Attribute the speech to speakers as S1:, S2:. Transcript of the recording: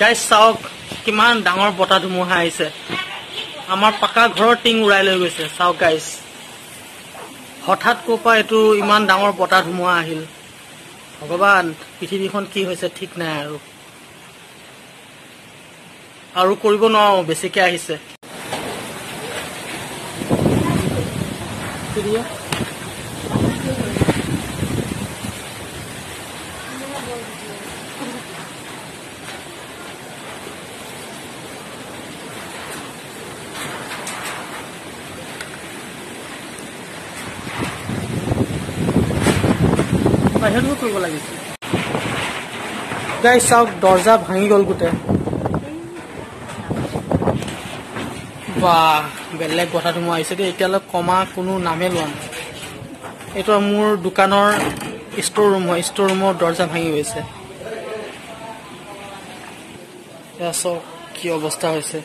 S1: Guys চাওক কিমান ডাঙৰ বতাহ ধুমুহা আহিছে, আমাৰ পাকা ঘৰৰ টিং উৰাই লৈ গৈছে। চাওক গাইজ, হঠাৎ ক'ৰ পৰা এইটো ইমান ডাঙৰ বতাহ ধুমুহা আহিল। ভগৱান, পৃথিৱীখন কি হৈছে ঠিক নাই আৰু, আৰু কৰিব নোৱাৰো, বেছিকে আহিছে। বাহিৰতো কৰিব লাগিছিল। গাইজ চাওক, দৰ্জা ভাঙি গ'ল গোটেই। বাহ, বেলেগ বতাহ ধুমুহা আহিছে দেই, এতিয়ালৈ কমা কোনো নামেই লোৱা নাই। এইটো মোৰ দোকানৰ ষ্ট'ৰ ৰুম হয়, ষ্ট'ৰ ৰুমৰ দৰ্জা ভাঙি গৈছে। এয়া চাওক কি অৱস্থা হৈছে।